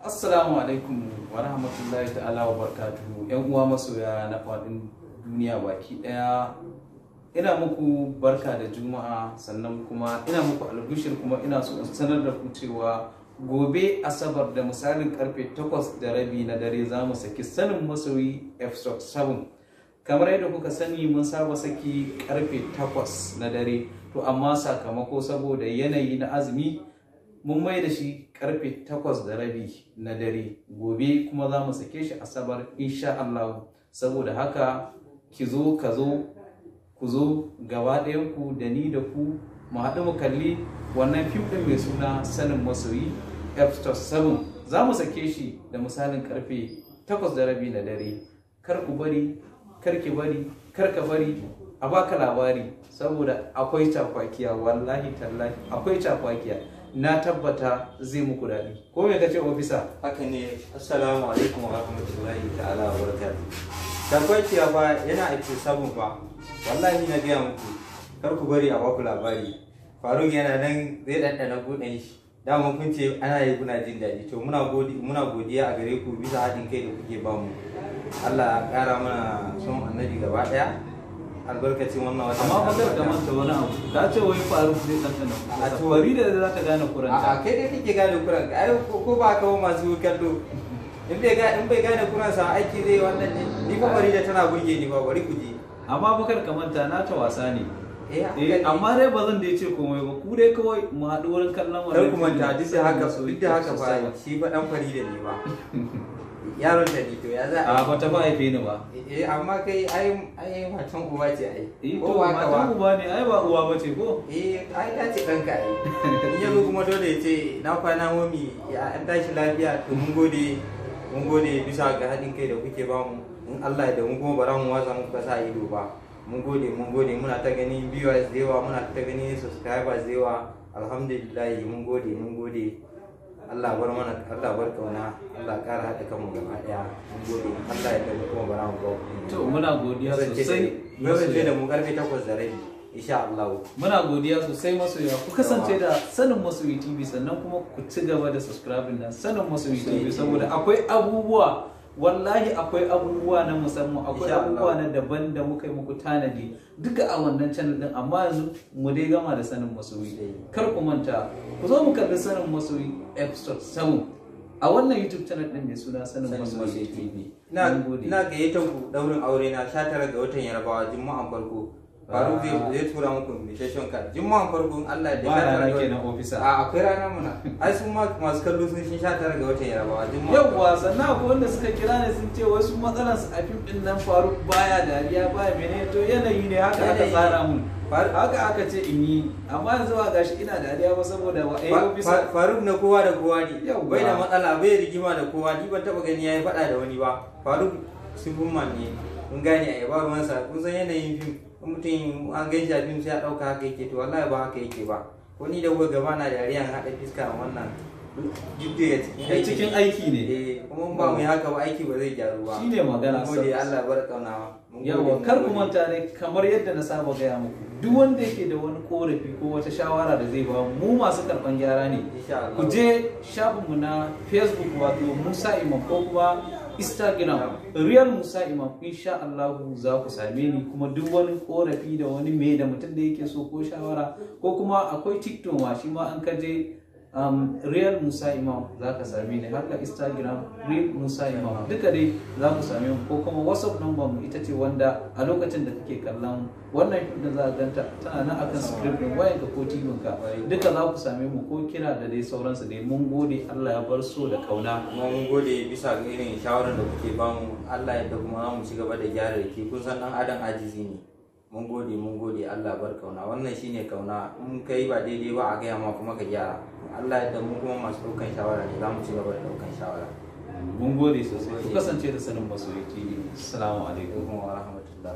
Assalamu alaikum wa rahmatullahi ta'ala wa barakatuhu. Yan uwa masoya na faɗin duniya baki ɗaya, ina muku barka da Juma'a, sannan kuma ina muku albishir, kuma ina so in sanar da ku cewa gobe Asabar da misalin karfe 8:30 na dare za mu saki Sanin Masoyi episode 7. Kamar yadda kuka sani, mun saba saki karfe 8 na dare, to amma sakamako saboda yanayi na azumi mun mai da shi karfe 8:30 na dare gobe, kuma za mu sake shi Asabar insha Allah. Saboda haka ki zo, ka zo, ku zo gaba ɗayanku, da ni da ku, mu haɗu mu kalli wannan fim ɗin mai suna Sanin Masoyi episode 7. Za mu sake shi da misalin karfe 8:30 na dare. Kar ku bari, kar ki bari, kar ka bari a baka labari, saboda akwai cakwakiya. Wallahi tallahi akwai cakwakiya, na tabbata zai muku daɗi. Ko me kace, ofisa? Haka ne. Assalamu alaikum wa rahmatullahi ta'ala wa barakatuh. Cakwakiya fa yana ake sabon fa. Wallahi na gaya muku, kar ku bari a baku labari. Faruk yana nan zai ɗanɗana kuɗin shi. Dama kun ce ana yi kuna jin daɗi, to muna godiya a gare ku bisa haɗin kai da kuke bamu. Allah ya ƙara mana son Annabi gaba ɗaya albarkacin wannan wata. Amma fa kar ka manta wani abu, ka ce wai Faruk zai ɗanɗana A to. Farida da za ta gane kuranta. A'a, kai dai kake gane kuran ai, ko ba ka ba masu kallo. In bai gane kuran sa aiki zai wannan ne. Ni fa Farida tana burge ni ba, bari ku ji. Amma fa kar ka manta na ta wasa ne. Eh, haka eh ne. Amma dai ba zan da ce komai ba, ku dai kawai mu haɗu wurin kallon Kar wannan ku manta fim duk da haka Masoyi duk da haka episode fa 7. shi fa dan Farida ne ba. Yaron ta ne, to ya za A ba ta haife ni ba. Eh, amma kai ai ai matan uba ce ai. Eh, Ko to ba haka ba? matan uba ne ai, ba uwa ba ce ko? Eh, ai ta ce ɗanka ai. In ya zo kuma dole ya ce na kwana momi, ya an tashi lafiya? To mun gode, mun gode bisa ga haɗin kai da kuke bamu. In Allah ya da mu kuma bara mu watsa muku kasa a ido ba. Mun gode, mun gode, muna ta ganin viewers da yawa, muna ta ganin subscribers da yawa. Alhamdulillah, mun gode, mun gode. Allah bar mana, Allah bar kauna, Allah ƙara haɗa kanmu gaba ɗaya. Mun gode. In Allah ya da mu kuma bara mu ba ku. To muna godiya sosai. Kasance da mu karfe 8:30 insha Allah. Muna godiya sosai masoya. Ku kasance da Sanin Masoyi TV, sannan kuma ku ci gaba da subscribing na Sanin Masoyi TV, saboda akwai abubuwa, wallahi akwai abubuwa na musamman, akwai Insha Allah. abubuwa na daban da muka yi muku tanadi duka a wannan channel din. Amma yanzu mu dai gama da Sanin Masoyi. Kar ku manta, ku zo mu kalli Sanin Masoyi episode 7 a wannan YouTube channel din mai suna Sanin Sanin Masoyi Masoyi TV. Ina Mun gode. Ina gayyatar ku daurin aure na 19 ga watan Yarbawa, Juma'an farko. Faruk zai tura muku invitation card. Juma'an farko in Allah ya Ba 19 rana ga kenan, officer. A akwai rana muna. Ai sun ma masu kallo sun shi 19 ga watan Yarbawa, Juma'an. Yauwa, sannan akwai wanda suka kira ne sun ce wasu matsalar su a fim din nan Faruk baya dariya, baya menene. To yanayi ne haka aka Yanayi. tsara mun, haka aka ce in yi, amma yanzu ba gashi ina dariya ba saboda wa eh officer. Faruk na kowa da kowa ne. Yauwa. Bai da matsala, bai rigima da kowa. Ni ban taba gani yayi faɗa da wani ba. Faruk Superman ne. Kun gane ai, ba ruwansa. Kun san yanayin fim. In mutum an gan shi a fim sai a ɗauka haka yake, to wallahi ba haka yake ba. Ko ni da kuka gaba na dariya in haɗa fiska a wannan duk daga cikin Eh, cikin aiki ne. Eh, kuma in ba mu yi haka ba aiki ba zai gyaru ba. Shine magana. Mun gode, Allah ya bar kaunawa. Mun gode, Yawa, mun kar ku gode. manta ne, kamar yadda na saba gaya muku, duk wanda yake da wani korafi ko wata shawara da zai ba mu, masu karban gyara ne. Insha Allah. Ku je shafinmu na Facebook, wato Musa Imam, ko kuma Instagram, Real Musa Imam, insha Allah za ku same ni. Kuma duk wani korafi da wani mai da mutum da yake so ko shawara, ko kuma akwai TikTok ma, shi ma an kaje Real Musa Imam za ka same ni. Haka Instagram, Real Musa Imam, duka dai za ku same mu. Ko kuma WhatsApp number mu ita ce wanda a lokacin da kake kallon wannan fim din za ka ganta tana nan akan script din wayanka ko TV ka. Duka za ku same mu, ko kira da dai sauransu dai. Mun gode, Allah ya bar so da kauna. Kuma mun gode bisa ga irin shawarar da kuke bamu. Allah ya da kuma za mu ci gaba da gyara da ke. Kun san dan adam ajizi ne. Mun gode, mun gode, Allah bar kauna. Wannan shine kauna. In kai ba daidai ba a gaya ma kuma ka gyara. Allah ya da mu kuma masu ɗaukan shawara ne, za mu ci gaba da ɗaukan shawara. Mun gode sosai. Ku kasance da Sanin Masoyi TV. Assalamu alaikum. Alaikum wa rahmatullah.